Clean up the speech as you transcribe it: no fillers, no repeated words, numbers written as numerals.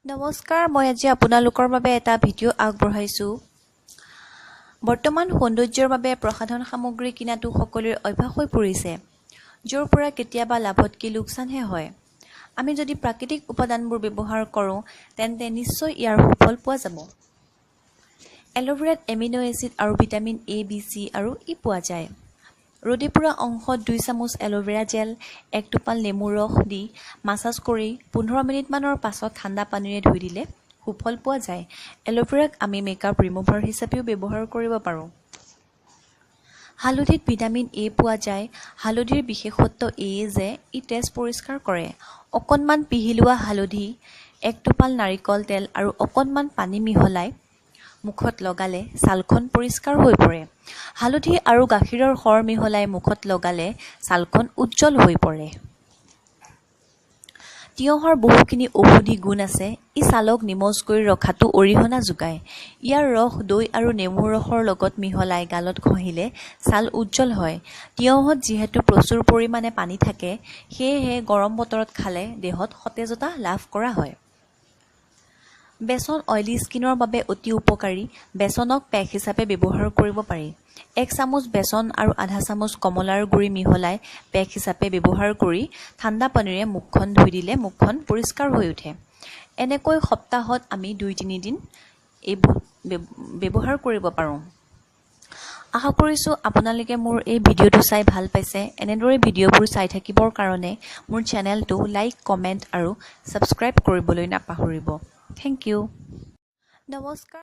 নমস্কাৰ, মই আজি আপোনালোকৰ বাবে এটা ভিডিঅ' আগবঢ়াইছোঁ। বৰ্তমান সৌন্দৰ্যৰ বাবে প্ৰসাধন সামগ্ৰী কিনাটো সকলোৰে অভ্যাস হৈ পৰিছে, য'ৰ পৰা কেতিয়াবা লাভতকৈ লোকচানহে হয়। আমি যদি প্ৰাকৃতিক উপাদানবোৰ ব্যৱহাৰ কৰোঁ, তেন্তে নিশ্চয় ইয়াৰ সুফল পোৱা যাব। এল'ভেৰাত এমিনো এচিড আৰু ভিটামিন এ, বি, চি আৰু ই পোৱা যায়। ৰ'দে পোৰা অংশত 2 চামুচ এল'ভেৰা জেল, এক টোপাল নেমুৰ ৰস দি মাছাজ কৰি 15 মিনিটমানৰ পাছত ঠাণ্ডা পানীৰে ধুই দিলে সুফল পোৱা যায়। এল'ভেৰাক আমি মেকআপ ৰিমুভাৰ হিচাপেও ব্যৱহাৰ কৰিব পাৰোঁ। হালধিত ভিটামিন এ পোৱা যায়। হালধিৰ বিশেষত্ব এয়ে যে ই তেজ পৰিষ্কাৰ কৰে। অকণমান পিহি লোৱা হালধি, এক টোপাল নাৰিকল তেল আৰু অকণমান পানী মিহলাই মুখত লগালে ছালখন পৰিষ্কাৰ হৈ পৰে। হালধি আৰু গাখীৰৰ সৰ মিহলাই মুখত লগালে ছালখন উজ্জ্বল হৈ পৰে। তিয়ঁহৰ বহুখিনি ঔষধি গুণ আছে। ই ছালক নিমজ কৰি ৰখাতো অৰিহণা যোগায়। ইয়াৰ ৰস দৈ আৰু নেমুৰ ৰসৰ লগত মিহলাই গালত ঘঁহিলে ছাল উজ্জ্বল হয়। তিয়ঁহত যিহেতু প্ৰচুৰ পৰিমাণে পানী থাকে, সেয়েহে গৰম বতৰত খালে দেহত সতেজতা লাভ কৰা হয়। বেচন অইলী স্কিনৰ বাবে অতি উপকাৰী। বেচনক পেক হিচাপে ব্যৱহাৰ কৰিব পাৰি। 1 চামুচ বেচন আৰু আধা চামুচ কমলাৰ গুড়ি মিহলাই পেক হিচাপে ব্যৱহাৰ কৰি ঠাণ্ডা পানীৰে মুখখন ধুই দিলে মুখখন পৰিষ্কাৰ হৈ উঠে। এনেকৈ সপ্তাহত আমি 2-3 দিন এইবোৰ ব্যৱহাৰ কৰিব পাৰোঁ। আশা কৰিছোঁ আপোনালোকে মোৰ এই ভিডিঅ'টো চাই ভাল পাইছে। এনেদৰে ভিডিঅ'বোৰ চাই থাকিবৰ কাৰণে মোৰ চেনেলটো লাইক, কমেণ্ট আৰু ছাবস্ক্ৰাইব কৰিবলৈ নাপাহৰিব। Thank U. নমস্কাৰ।